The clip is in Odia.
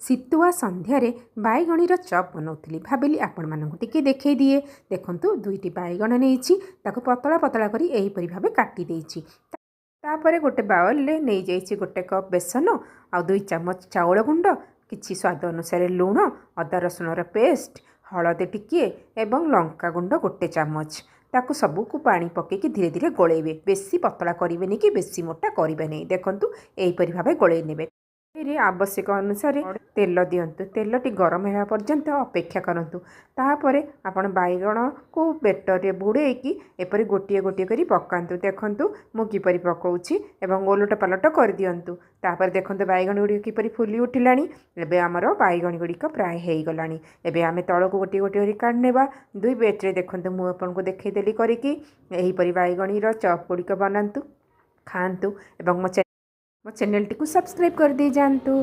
ଶୀତୁଆ ସନ୍ଧ୍ୟାରେ ବାଇଗଣୀର ଚପ୍ ବନାଉଥିଲି, ଭାବିଲି ଆପଣମାନଙ୍କୁ ଟିକେ ଦେଖାଇ ଦିଏ। ଦେଖନ୍ତୁ, ଦୁଇଟି ବାଇଗଣ ନେଇଛି, ତାକୁ ପତଳା ପତଳା କରି ଏହିପରି ଭାବେ କାଟି ଦେଇଛି। ତାପରେ ଗୋଟେ ବାଉଲରେ ନେଇଯାଇଛି ଗୋଟେ କପ୍ ବେସନ ଆଉ 2 ଚାମଚ ଚାଉଳ ଗୁଣ୍ଡ, କିଛି ସ୍ୱାଦ ଅନୁସାରେ ଲୁଣ, ଅଦା ରସୁଣର ପେଷ୍ଟ, ହଳଦୀ ଟିକିଏ ଏବଂ ଲଙ୍କାଗୁଣ୍ଡ ଗୋଟେ ଚାମଚ। ତାକୁ ସବୁକୁ ପାଣି ପକାଇକି ଧୀରେ ଧୀରେ ଗୋଳେଇବେ। ବେଶୀ ପତଳା କରିବେନି କି ବେଶୀ ମୋଟା କରିବେନି। ଦେଖନ୍ତୁ, ଏହିପରି ଭାବେ ଗୋଳେଇ ନେବେ। ଏଥିରେ ଆବଶ୍ୟକ ଅନୁସାରେ ତେଲ ଦିଅନ୍ତୁ। ତେଲଟି ଗରମ ହେବା ପର୍ଯ୍ୟନ୍ତ ଅପେକ୍ଷା କରନ୍ତୁ। ତାପରେ ଆପଣ ବାଇଗଣକୁ ବେଟରରେ ବୁଡ଼େଇକି ଏପରି ଗୋଟିଏ ଗୋଟିଏ କରି ପକାନ୍ତୁ। ଦେଖନ୍ତୁ, ମୁଁ କିପରି ପକାଉଛି ଏବଂ ଓଲଟ ପାଲଟ କରିଦିଅନ୍ତୁ। ତାପରେ ଦେଖନ୍ତୁ, ବାଇଗଣ ଗୁଡ଼ିକ କିପରି ଫୁଲି ଉଠିଲାଣି। ଏବେ ଆମର ବାଇଗଣ ଗୁଡ଼ିକ ପ୍ରାୟ ହେଇଗଲାଣି। ଏବେ ଆମେ ତଳକୁ ଗୋଟିଏ ଗୋଟିଏ କରି କାଢ଼ି ନେବା ଦୁଇ ବେଟ୍ରେ। ଦେଖନ୍ତୁ, ମୁଁ ଆପଣଙ୍କୁ ଦେଖେଇଦେଲି କରିକି। ଏହିପରି ବାଇଗଣୀର ଚପ୍ ଗୁଡ଼ିକ ବନାନ୍ତୁ, ଖାଆନ୍ତୁ ଏବଂ ମୋ ଚ୍ୟାନେଲଟିକୁ ସବସ୍କ୍ରାଇବ୍ କରିଦେଇ ଯାଆନ୍ତୁ।